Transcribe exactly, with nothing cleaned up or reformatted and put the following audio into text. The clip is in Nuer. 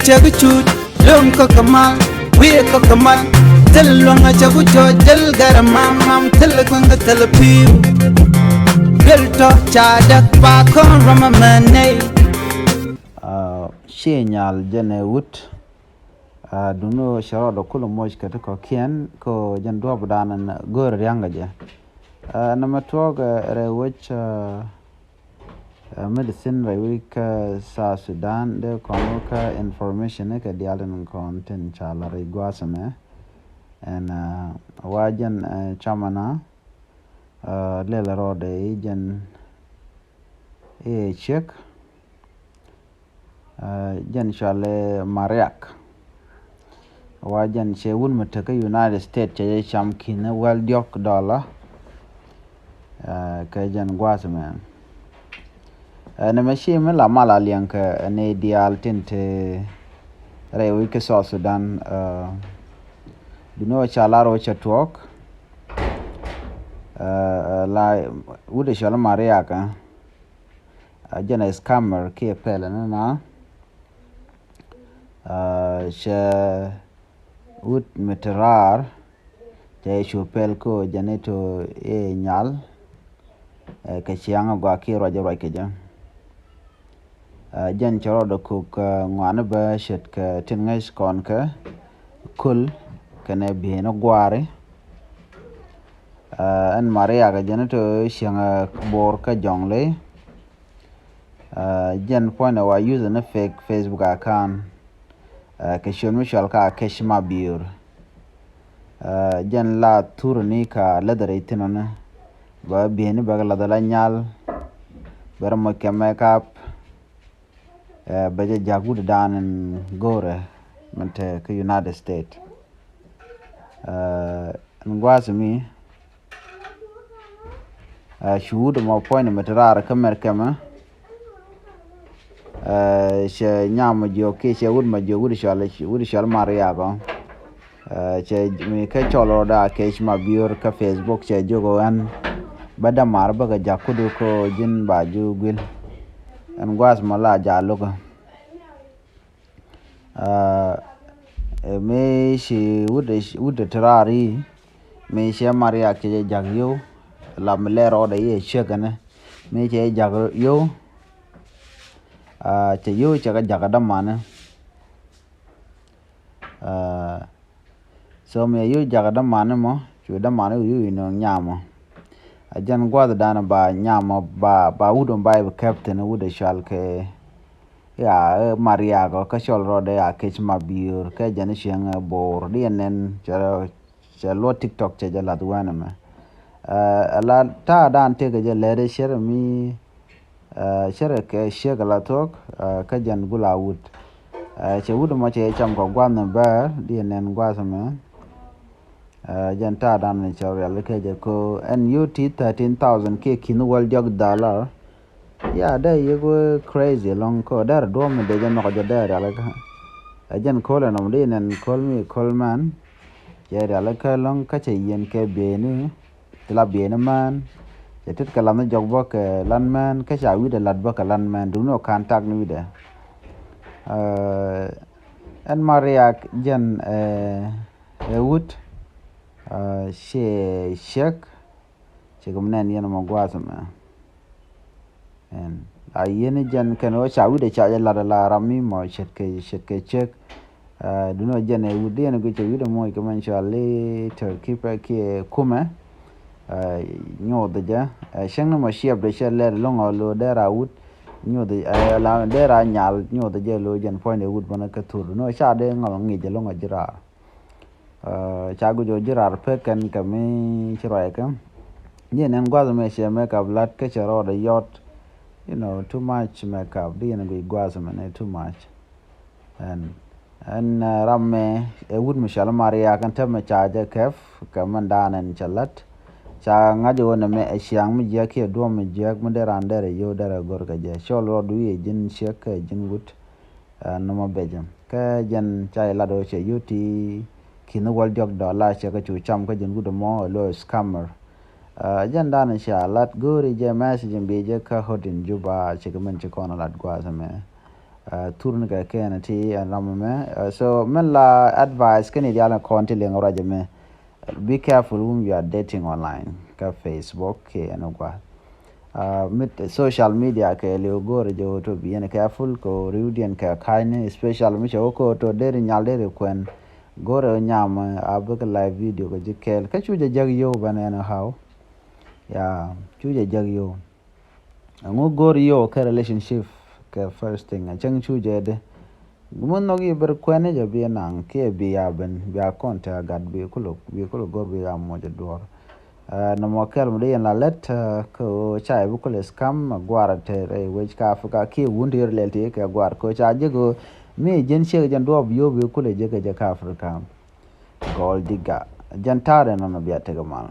Tëk cuc luäŋ kä kɛ mal, wi̱i̱ kä kɛ mal. Thil luäŋ a cɛ ku cɔc, thil gɛr mam mam, thil kueŋ kä thil pi̱i̱m. Thil tɔ ca däk pa kɔn ram a mɛn nɛy. Ci nyal jɛn ɛ wut. Duŋni ɣöö cɛ rɔɔdɛ kulɛ moc kɛ ti kɔ̱kiɛn kä jɛn duɔ̱ɔ̱pdan ɛn go̱o̱rɛ ria̱ŋ kɛ jɛ. Nɛmɛ tuɔɔk rɛy wec medicine rɛy wec kä South Sudan dee kɔn wä kä information kɛ diaal tin kɔn tin ca lar rɛy gua̱a̱th ɛmɛ. Ɛn wa jɛn camana lɛl rɔɔdɛ i̱ jɛn i̱ ciek. Jɛn cɔalɛ Mariak. Wa jɛn cɛ wut mi tekä United States cɛ jɛ cam ki̱n wäl diɔ̱k dɔla. Kɛ jɛn gua̱a̱th mɛ. Nɛmɛ ci mi la mal a liɛŋ kɛ ni diaal tin te rɛy wi̱c kä South Sudan. Duŋni ɣöö ca lar ɣöö cɛ tuɔɔk. La wut ɛ cɔl Mariak. Jɛn a scammer kiɛ pɛl ɛn na. Cɛ wut mi te raar cɛ cu pɛl kä jɛn i̱ to i̱ nyal. Kɛ ciaŋ a gɔaa kiɛ ruac ruac kɛ jɛ. Jɛn cɛ rɔɔdɛ kok ŋuani bä ce̱tkɛ tin ŋäc kɔn kɛ köl kɛnɛ bi̱i̱ni gua̱a̱ri. Ɛn Mariak jɛn i̱ to cieŋ bo̱o̱r kä Jɔŋley. Jɛn puɔ̱nydɛ wa use ni fake Facebook account. Kɛ ciöt mi cɔal ka Kec Mabiör. Jɛn la thurä ni ka läthɛ rɛy thi̱n ɔni bä bi̱i̱ni bɛ kɛ lathɛ la nyal. Bɛ rɛ moc kɛ makeup. Bɛ jɛ jak wut dan in go̱o̱rɛ min te kä United States. Ɛn gua̱a̱th mi cu wut ɛmɔ puɔ̱ny ni mi te raar kä mɛr kɛmɛ. Cɛ nyam mɔ jiök kiɛ cɛ wut mɔ jiök wut cɔl wut cɔl Mariak ɔ. Cɛ mi kä cɔl rɔ da Kec Mabiör kä Facebook cɛ jiök ɔ ɛn bä dämar bä kɛ jak kudu kä ji̱n ba ju guil. Ɛn gua̱a̱th mɔ la ja lokä. Mëë ci wut wut te raar i̱ mëë cɛ Mariak cɛ jɛ jak yio̱w. La mi lɛr rɔɔdɛ i̱ ɛ ciek ɛnɛ mëë cɛ jak yio̱w. Cɛ yio̱w cɛ kɛ jak ɛ dämanɛ. So mi a yio̱w jakä dämani mɔ cu dämani wi̱i̱ wi̱i̱ nööŋ nyamɔ. A jɛn gua̱th danɛ ba nyamɔ ba ba wut ɔm ba i̱ bi kɛp thi̱n wut ɛ cɔal kɛ. Ya ɛ Mariak ɔ kä cɔl rɔɔdɛ ya Kec Mabiör kɛ jɛn cieŋ ɛ bo̱o̱r di ɛn nɛn cɛ cɛ luɔ TikTok cɛ jɛ lath wɛn ɛmɛ. Ɛ la ta̱a̱ dan tëkɛ jɛ lɛt ɛ cɛr mi Cɛ rɛ kɛ ciek ala thuɔ̱k kä jɛn gula wut. Cɛ wut mɔ cɛ cam kɔ gua̱th ni bɛr di nɛn gua̱th mɛ. Jɛn ta̱a̱ dan ni cɛ rial kɛ jɛ ko ɛn yio̱w ti thirteen thousand kiɛ ki̱n wäl diɔk dollar. Ya dee yek wee crazy lɔŋ ko der duɔ̱m mi dee jɛ nhɔk jɛ der rial kä. Jɛn ko̱l ɛnɔm di nɛn ko̱l mi ko̱l mɛn. Cɛ rial kä lɔŋ kä cɛ yien kɛ bieyni. Ti la bieyni mɛn cɛ tit kɛ lath ni jɔk bä kɛ lan mɛn kä ca wi̱dɛ lat bä kɛ lan mɛn duŋni ɔ kan tak ni wi̱dɛ. Ɛn Mariak jɛn ɛ wut ciɛ ciek. Ciek mi nɛn yɛn mɔ gua̱a̱th mɛ. Ɛn a yeni jɛn kɛn ɣöö ca wi̱cdɛ ca jɛ lat ala ram mi mɔ ce̱tkɛ ce̱tkɛ cek. Duundɛ jɛn ɛ wut diɛn guic cɛ wi̱cdɛ moc kɛ mɛn cɔal i̱ tɛr kipɛ kiɛ kumɛ. Nyoth jɛ cäŋ ni mɔ ciɛpdɛ cɛ lɛr lo̱ŋ ɔ lo̱ dee ra wut. Nyoth la dee ra nyal nyoth jɛ lo̱ jɛn puɔ̱nydɛ wut bänä kä thur duundɛ ca dee ŋɔl ŋic jɛ lo̱ŋ ɔ ji̱ raar. Ca guic ɔ ji̱ raar pek kɛn kɛ mi ci ruac kɛ. Ji̱ nɛn gua̱th mɛ cɛ makeup lat kä cɛ rɔɔdɛ yɔt. You know, too much makeup di yɛn guic gua̱th mɛ ni too much. Ɛn ɛn ram mɛ ɛ wut mi cɔal Mariak ɛn tɛmɛ ca jɛ kɛp kɛ mɛn dan ɛn cɛ lat. Ca ŋa̱c ɣöö nɛ mɛ ɛ ciaŋ mi jiäk kiɛ duɔ̱m mi jiäk mi dee ran derɛ yio̱w derɛ go̱r kɛ jɛ cɔl rɔɔdu yɛ ji̱n ciek kɛ ji̱n wut. Nɔmɔ bɛcɛ kä jɛn ca jɛ lat ɣöö cɛ yio̱w ti ki̱n wäl diɔ̱k dɔla cɛ kɛ cu cam kä jɛn wut ɛmɔ ɛ lo̱ scammer. Jɛn dan ca lat go̱o̱ri jɛ message in bi jɛ kä hot in Juba cɛ kɛ mɛn ci kɔn lat gua̱a̱th ɛmɛ. Thur ni kɛ kɛn ti ɛn ram mɛ. So mɛn la advice kɛn idial kɔn ti liŋ ruac mɛ. Be careful whom you are dating online, kä Facebook kɛ ɛn gua. Mit social media kɛ liw go̱o̱rɛ jɛ wä to be careful kɛ riwdiɛn kɛ ka̱cni, especially mi cɛ wä kɛ wä to deri nyal deri kuɛn. Go̱o̱rɛ nyam a bikɛ live video kɛ ji̱ kɛɛl kä cu jɛ jäk yio̱w bän ɛn haw. Ya cu jɛ jäk yio̱w. Ɛŋu go̱o̱r yio̱w kɛ relationship kɛ first thing a cäŋ cu jɛ di. Gumun nhɔk yi ber kuɛn jɛ bi naŋ kiɛ bi ya ben bi a kɔn te a gat bi kuluk bi kuluk go̱o̱r bi ya moc a duɔr. Nɔmɔ kɛl mi di yɛn la lɛt kɛ ɣöö ca ibi kulɛ scam a guar a te rɛy wec ka Africa kiɛ wun ti yɛr lɛl ti kɛ guar kɛ ɣöö ca jek ɣöö mi jɛn ciek jɛn duɔp yio̱w bi kulɛ jek kɛ jɛ ka Africa. Gold digger jɛn ta̱a̱ rɛ nɔnɔ bia tekɛ mal.